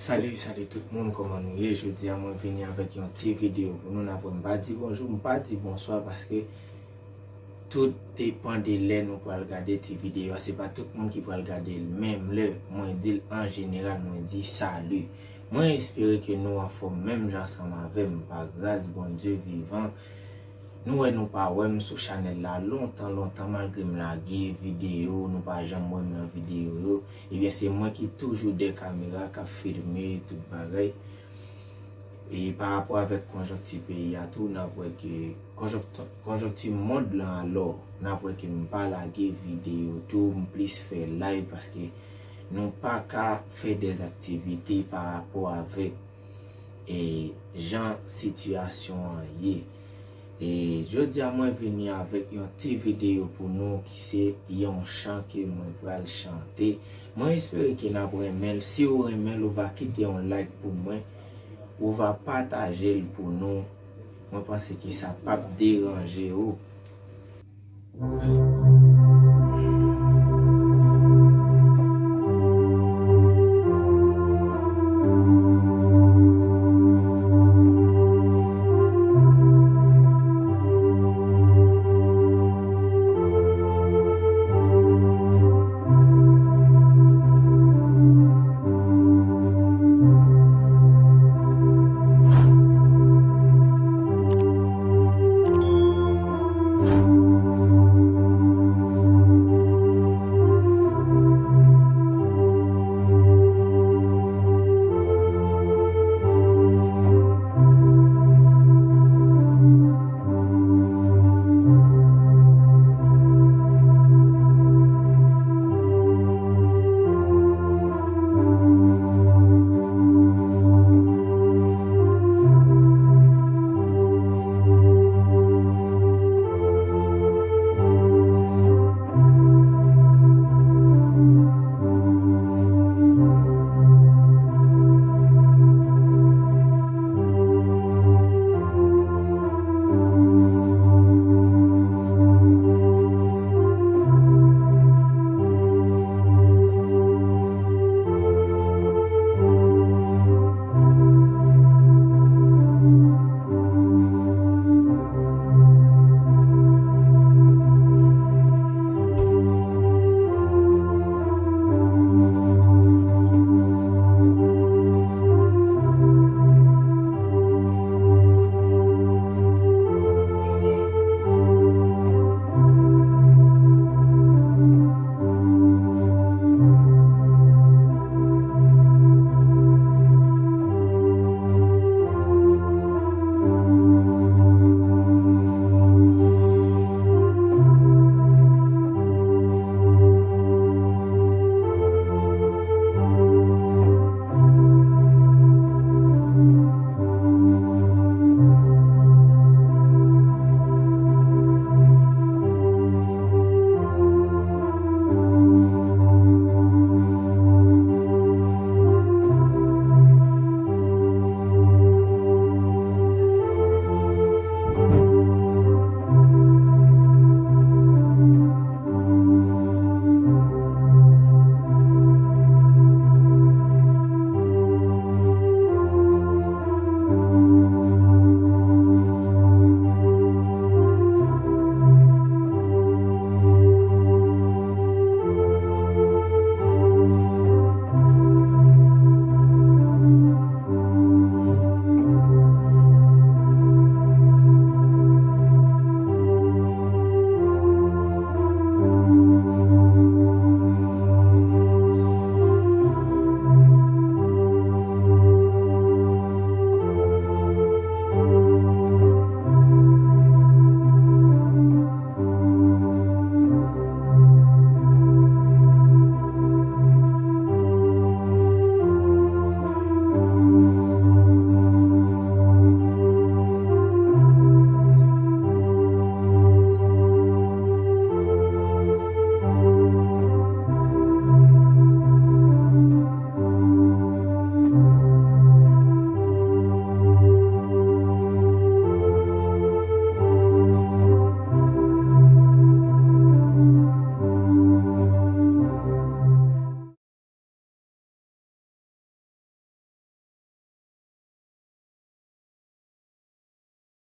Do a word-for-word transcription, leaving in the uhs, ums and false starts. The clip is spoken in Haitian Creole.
Salut, salut tout moun, kòman nou ye? Jodi a mwen vini avèk yon ti videyo pou nou. N ap wè, m pa di bonjou, m pa di bonswa, paske tout depann de lè nou pral gade ti videyo a. Se pa tout moun ki pral gade l menm lè. Mwen di l an jeneral, mwen di salut. Mwen espere ke nou anfòm menm jan ansanm avè m. Pa gras Bondye vivan, nou wè nou pa wè m sou chanèl la lontan, lontan, malgre m lage videyo, nou pa janm wè m nan videyo yo. Ebyen, se mwen ki toujou dèyè kamera, k ap filme tout bagay. E pa rapò avèk konjonkti peyi a tou, n ap wè ke konjonkti, konjonkti mond lan alò, n ap wè ke m pa lage videyo tou, m plis fè live paske nou pa ka fè dèzaktivite pa rapò avèk e jan sitiyasyon an ye. E jodi a mwen vini avèk yon ti videyo pou nou ki se yon chan ke mwen pral chante. Mwen espere ke n ap renmen l. Si w renmen l, ou va kite yon like pou mwen, ou va pataje l pou nou. Mwen panse ke sa p ap deranje ou.